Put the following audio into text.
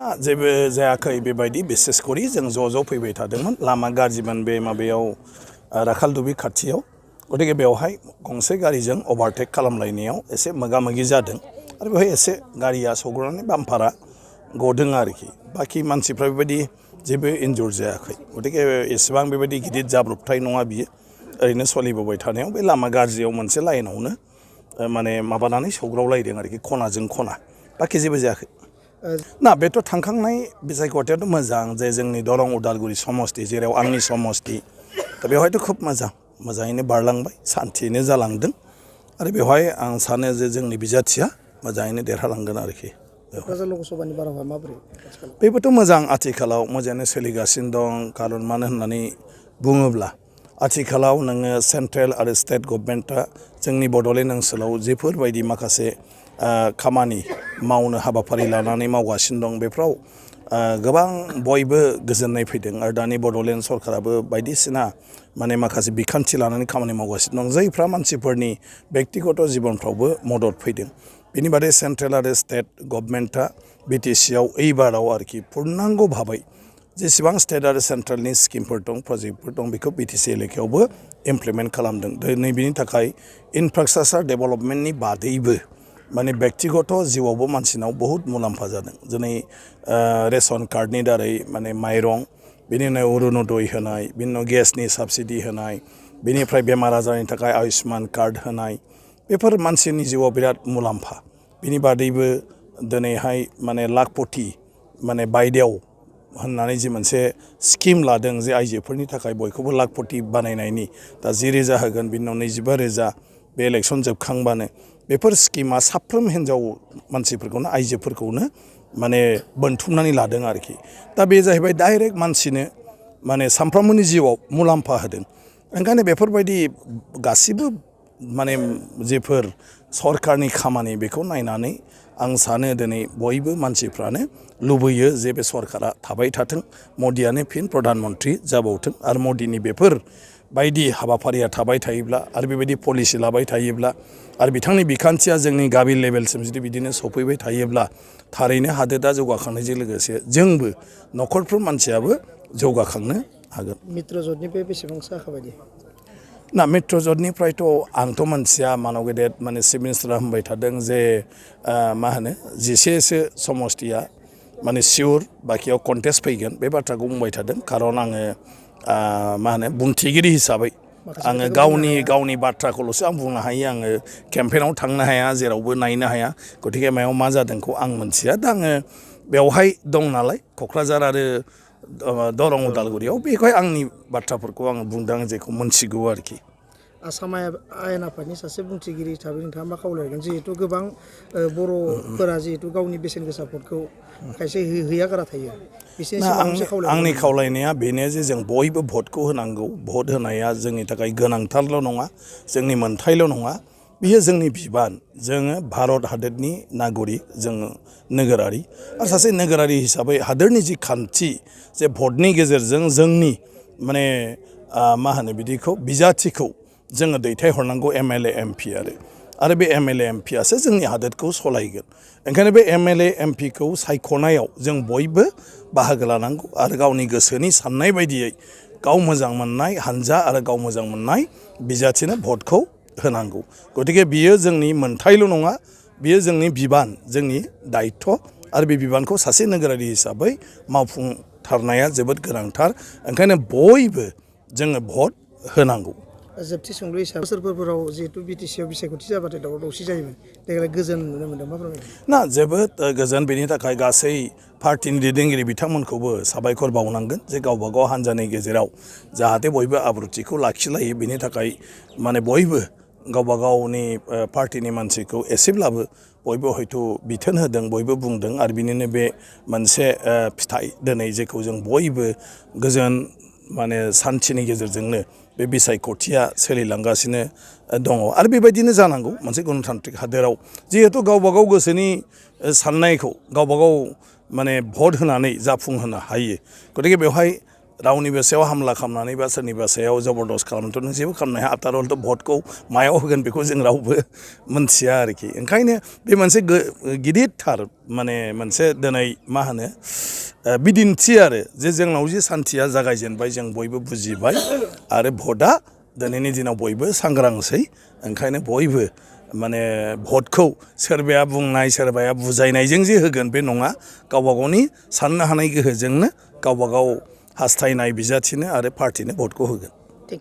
जेबो जायाखै बेबायदि बिसेस करि जों ज' फैबाय थादोंमोन लामा गाज्रिमोन बे माबायाव राखालदुबि खाथियाव गतिके बेवहाय गंसे गारिजों अभारटेक खालामलायनायाव एसे मोगा मोगि जादों आरो बेवहाय एसे गारिया सौग्रावनानै बाम्पारा गदों आरोखि बाखि मानसिफ्रा बेबायदि जेबो इन्जुर जायाखै गतिके एसेबां बेबायदि गिदिर जाब्रबथाय नङा बियो ओरैनो सोलिबोबाय थानायाव बे लामा गाज्रियाव मोनसे लाइनावनो माने माबानानै सौग्रावलायदों आरोखि खनाजों खना बाखि जेबो जायाखै ना बेथ' थांखांनाय बिसायख'थियाथ' मोजां जे जोंनि दरं उदालगुरि समस्ति जेराव आंनि समस्ति दा बेवहायथ' खोब मोजाङैनो बारलांबाय सान्थियैनो जालांदों आरो बेवहाय आं सानो जे जोंनि बिजाथिया मोजाङैनो देरहालांगोन आरोखि बेबोथ' मोजां आथिखालाव मोजाङैनो सोलिगासिनो दं खारन मानो होननानै बुङोब्ला आथिखालाव नोङो सेन्ट्रेल आरो स्टेट गभर्नमेन्टआ जोंनि बड'लेण्ड ओनसोलाव जेफोरबायदि माखासे खामानि मावनो हाबाफारि लानानै मावगासिनो दं बेफ्राव गोबां बयबो गोजोननाय फैदों आरो दानि बड'लेण्ड सरकाराबो बायदिसिना माने माखासे बिखान्थि लानानै खामानि मावगासिनो दं जायफ्रा मानसिफोरनि बेक्तिगत जिबनफ्रावबो मदद फैदों बेनि बादै सेन्ट्रेल आरो स्टेट गभर्नमेन्टआ बिटिसिआव एइबाराव आरोखि पुर्नांग भाबै जेसेबां स्टेट आरो सेन्ट्रेलनि स्किमफोर दं प्रजेक्टफोर दं बेखौ बिटिसि एलेकायावबो इमप्लिमेन्ट खालामदों नैबेनि थाखाय इनफ्रास्ट्राक्चार डेभेलपमेन्टनि बादैबो माने बेक्तिगत जिउआवबो मानसिनाव बहुत मुलाम्फा जादों दिनै रेशन कार्डनि दारै माने माइरं बिनि उनाव अरुनदय होनाय बिनि उनाव गेसनि साबसिडि होनाय बेनिफ्राय बेमार आजारनि थाखाय आयुष्मान कार्ड होनाय बेफोर मानसिनि जिउआव बिराद मुलाम्फा बिनि बादैबो दिनैहाय माने लाखपति माने बायदेव होननानै जि मोनसे स्किम लादों जे आइजोफोरनि थाखाय बयखौबो लाखपति बानायनायनि दा 10,000 होगोन बिनि उनाव 25,000 बे इलेक्सन जोबखांबानो बेफोर स्किमा साफ्रोम हिन्जाव मानसिफोरखौनो आइजोफोरखौनो माने बोनथुमनानै लादों आरोखि दा बे जाहैबाय डाइरेक्ट मानसिनो माने सानफ्रोमबोनि जिउआव मुलाम्फा होदों ओंखायनो बेफोरबायदि गासिबो माने जेफोर सरकारनि खामानि बेखौ नायनानै आं सानो दिनै बयबो मानसिफ्रानो लुबैयो जे बे सरकारा थाबाय थाथों मदियानो फिन प्रधान मन्त्रि जाबावथों आरो मदिनि बेफोर बायदि हाबाफारिया थाबाय थायोब्ला आरो बेबायदि पलिसि लाबाय थायोब्ला आरो बिथांनि बिखान्थिया जोंनि गामि लेभेलसिम जुदि बिदिनो सफैबाय थायोब्ला थारैनो हादोरा जौगाखांनायजों लोगोसे जोंबो न'खरफ्रोम मानसियाबो जौगाखांनो हागोन। मित्र जथनिफ्राय बेसेबांसो आखा बायदि ना मित्र जथनिफ्रायथ' आंथ' मोनथिया मानाव गेदेर माने चिफ मिनिस्टारा होनबाय थादों जे मा होनो 11सो समस्तिया माने सियर बाखियाव कन्टेस्ट फैगोन बे बाथ्राखौ बुंबाय थादों खारन आङो मा होनो बुंथिगिरि हिसाबै आङो गावनि बाथ्राखौल'सो आं बुंनो हायो आङो केम्पेनाव थांनो हाया जेरावबो नायनो हाया गतिके मायाव मा जादोंखौ आं मोनथिया दा आङो बेवहाय दं नालाय क'क्राझार आरो दरं उदालगुरियाव बेखौहाय आंनि बाथ्राफोरखौ आङो बुंदों जेखौ मोनथिगौ आरोखि आसाम आयेन आफादनि सासे बुंथिगिरि हिसाबै नोंथाङा मा खावलायगोन जिहेतु गोबां बर'फोरा जिहेतु गावनि बेसेन गोसा भटखौ खायसे हैया गारा थायो आंनि खावलायनाया बेनो जे जों बयबो भटखौ होनांगौ भट होनाया जोंनि थाखाय गोनांथारल' नङा जोंनि मोनथायल' नङा बियो जोंनि बिबान जोङो भारत हादोरनि नागरिक जोङो नोगोरारि आरो सासे नोगोरारि हिसाबै हादोरनि जि खान्थि जे भटनि गेजेरजों जोंनि माने मा होनो बिदिखौ बिजाथिखौ जोङो दैथायहरनांगौ एमएलए एमपि आरो बे एमएलए एमपियासो जोंनि हादोरखौ सलायगोन ओंखायनो बे एमएलए एमपिखौ सायख'नायाव जों बयबो बाहागो लानांगौ आरो गावनि गोसोनि साननाय बायदियै गाव मोजां मोननाय हानजा आरो गाव मोजां मोननाय बिजाथिनो भटखौ होनांगौ गतिके बियो जोंनि मोनथायल' नङा बियो जोंनि बिबान जोंनि दायित्व आरो बे बिबानखौ सासे नोगोरारि हिसाबै मावफुंथारनाया जोबोद गोनांथार ओंखायनो बयबो जोङो भट होनांगौ। जोबथि सोंलु हिसाबै बोसोरफोराव जिहेतु बिटिसिआव बिसायख'थि जाबाथाय दावराव दावसि जायोमोन देग्लाय गोजोन नुनो मोनदों मा फोरमायगोन ना जोबोद गोजोन बेनि थाखाय गासै पार्टिनि दैदेनगिरि बिथांमोनखौबो साबायखर बावनांगोन जे गावबा गाव हान्जानि गेजेराव जाहाथे बयबो आब्रुथिखौ लाखिलायो बेनि थाखाय माने बयबो गावबा गावनि पार्टिनि मानसिखौ एसेब्लाबो बयबो हयथ' बिथोन होदों बयबो बुंदों आरो बिनिनो बे मोनसे फिथाइ दिनै जेखौ जों बयबो गोजोन माने सान्थिनि गेजेरजोंनो बे बिसायख'थिया सोलिलांगासिनो दङ आरो बेबायदिनो जानांगौ मोनसे गणतान्त्रिक हादोराव जिहेतु गावबा गाव गोसोनि साननायखौ गावबा गाव माने भट होनानै जाफुंहोनो हायो गतिके बेवहाय रावनिबो सायाव हामला खालामनानै बा सोरनिबा सायाव जबरदस्त खालामनोथ' नों जेबो खालामनो हाया आफ्टार अल भटखौ मायाव होगोन बेखौ जों रावबो मोनथिया आरोखि ओंखायनो बे मोनसे गिदिरथार माने मोनसे दिनै मा होनो बिदिन्थि आरो जे जोंनाव जे सान्थिया जागायजेनबाय जों बयबो बुजिबाय आरो भटआ दिनैनि दिनाव बयबो सांग्रांसै ओंखायनो बयबो माने भटखौ सोरबाया बुंनाय सोरबाया बुजायनायजों जे होगोन बे नङा गावबा गावनि साननो हानाय गोहोजोंनो गावबा गाव हास्थायनाय बिजाथिनो आरो पार्टिनो भटखौ होगोन